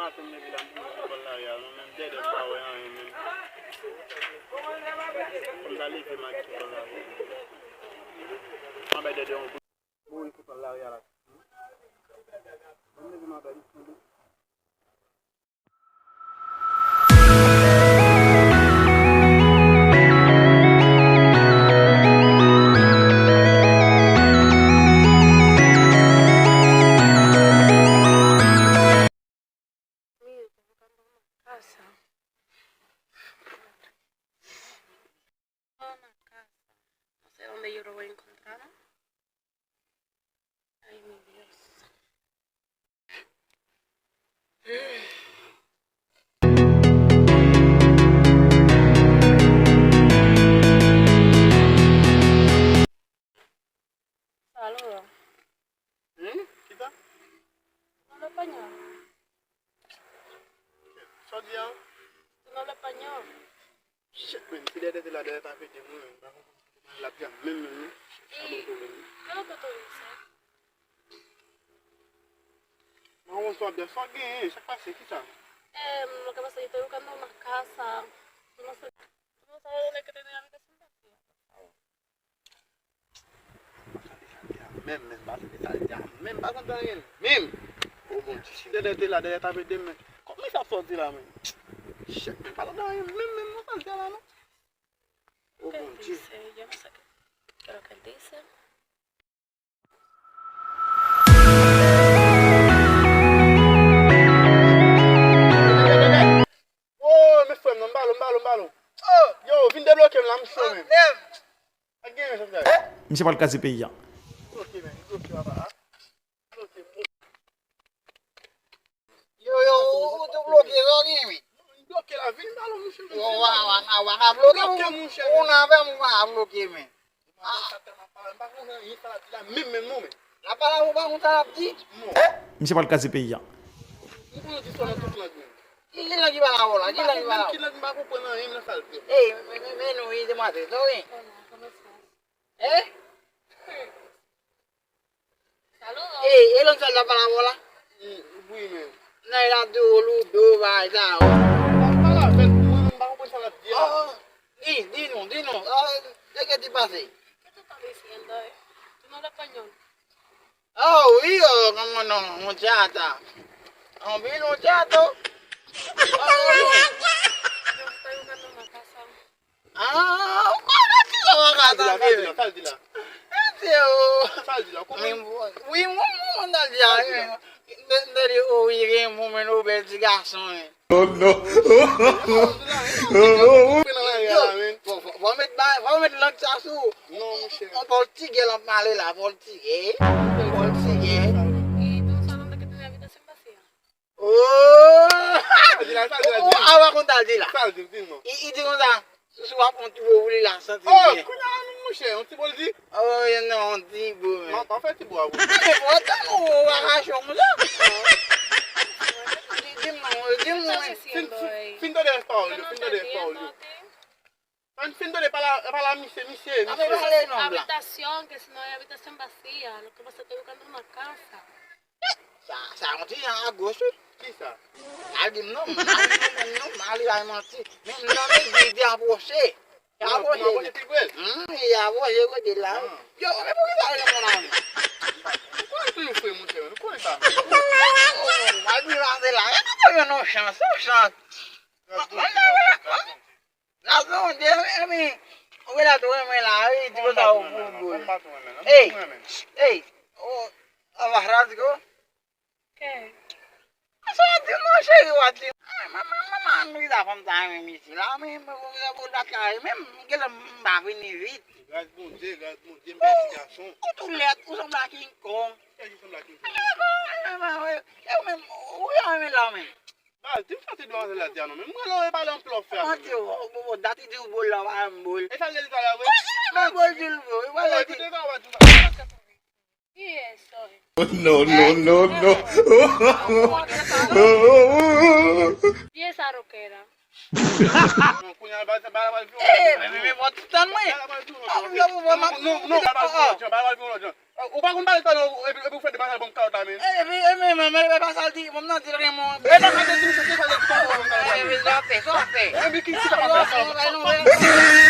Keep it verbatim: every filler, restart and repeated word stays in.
Maten m leve la, m tonbe sou bò lari a, non, menm dèdè m pa wè anyen menm. Kòm sa leve m al sou bò lari a. M ap bay dèdè yon kout. Mouri sou bò lari a la. Lè m leve m ap bay li tonbe. Mira, te buscando una casa. Una casa. No sé dónde yo lo voy a encontrar, ¿no? Ay, mi Dios. Saludos. Hmm? Kisa? ¿Tú no hablas español? Sa w di a? ¿Tú no hablas español? Shit, man, si dèdè te la, dèdè t ap ede m, wi, men m pa konprann kòman l ap di a menm, menm, non. Sa ban m pwoblèm, wi. ¿Qué es lo que tú dices? Mwen, bonsoir, bèl, sa w genyen, sa k pase, kisa? Em, lo que pasa, yo estoy buscando una casa. Tú no sé, tú no sabes dónde es que tiene la habitación vacía, por favor. Menm, menm, pa tande sa l di a. Menm, pa tande anyen. Menm. O Bondye, si dèdè te la, dèdè t ap ede m, men. Kòman sa sòti la, menm? Shit, menm pa tande anyen. Menm, menm, non, sa l di a la, non. O Bondye. Yo no sé qué es lo que él dice. Oh, men frè m nan, m ba l ou, m ba l ou, m ba l ou. Oh, yo, vin debloke m la, m cho, men. Ak gen sa, frè. Misye pral kraze peyi a. Bloke, men, bloke, papa. Bloke, bloke. Yo, yo, ou, ou tou bloke, yo, gen, wi. Bloke la, vin ba l ou, misye, vin, vin ba l ou. Wa, wa, wa, wa, bloke, ou nan avè m, ou pa bloke, men. Ah. Sa tèlman pale, m pa konprann anyen sa l ap di la, menm, menm, non, men. L ap pale avè w, ou pa konn sa l ap di? Non. Misye pral kraze peyi a. Ou konnen di sa nan tout lang, men. Ki, ki lang ki pale avè w la? Ki lang ki pale avè w? Ki lang, m pa konprann anyen nan sa l di. Ey, men, men, men nou, wi, demwazèl, sa w gen? Hein? Ey, e lòt sa l t ap pale avè w la? Wi, men. Nan, l ap di w Ludo, bagay sa yo. M ap pale avè l pou mwen, men m pa konprann sa l ap di a. Oh, oh. Di, di nou, di nou. Ah, de qué te pase? ¿Qué tú estás diciendo, eh? ¿Tú no hablas español? Oh, wi, oh, cómo no, muchacha. Oh, vino, chato. Oh, no. Yo estoy buscando una casa. Ah, ou konnen ki sa w ka tande. Sa l di la, sa l di la. Mesye, o. Sa l di la, kòman? Wi, mwen, mwen, mwen, sa l di la. M te di, o, wi, gen moun, men, o, bèl ti gason, men. Oh, non. Yo, fò, fò, fò w met ba-, fò w met lang sa sou. Non, monchè. On pòtigè l ap pale la, pòtigè. Pòtigè. Y tú no sabes dónde que tiene la habitación vacía. Oh! Sa l di la, sa l di la, di m. Ou, ou, a, pa konn sa l di la. Sa l di, di m non. Li, li di konsa, si w ap pran ti bo pou li la, santi byen. Oh, kounye a la menm, monchè, yon ti bo l di. Oh, non, yon ti bo, men. Pa, pa fè ti bo a, bro. Gade, bro, tann ou, ou pa ka cho konsa. Di, di m non, di m non, men. Fin, fin, fin tande rès pawòl yo, fin tande rès pawòl yo. Fin, fin tande pale, pale a misye, misye, misye. Habitación, que si no hay habitación vacía, lo que pasa es que estoy buscando una casa. Sa, sa yon ti jan a goch, wi. Kisa? Al di m non, m al di m non, m al li bay manti. Men m nan men di, di apwoche. Apwoche. Apwoche pi pre. Hmm, li apwoche kote l la. Ah. Yo, men poukisa w rele mon ami? Nou konnen toujou fre, monchè, nou konnen sa. Oh, al di pase la. E pa yon non chans, yon chans. Gason, Dye, epi, ou genlè tou renmen la, wi, di konsa ou pou boul. Ey, ey, o, abarrado. Kè? Sa w di, mon cheri, w ap di. Ay, manman, manman, nou ta fanm ta renmen misye la, men, men, men, ou dat la, menm, genlè m pa vini vit. Gras Bondye, gras Bondye, m bèl ti gason. Ou tou lèd, ou sanble a King Kong. Kiyès ki sanble a King Kong? E ou menm, ou renmen la, menm. Baz, di m sa ti demwazèl la di a non, men m rele w e pale anpil w ap fè avè m. Manti, o, o, o, dat li di w boul la, w pa janm boul. E sa l di l pale avè w? Wi, wi, men boul di l, bro. Wi, wè, di w sa. Ki e sa? No, no, no, no. Ki e sa, rokera? Non, kounye a, baz, sa pale avè l. E, men, men, men, bon, ti tann mwen. Pale avè l, non, non, non, pale avè l, non, non. Ou pa konn pale talè, epi epi ou fè de bagay ban m kalòt la, men. Epi, epi, men, men, men, pa sa l di, mwen nan di renmen. E pa sa te di, se sa te di, pa ban m kalòt la, men. Epi, sa fè. Epi ki ki sa pa fè kalòt la?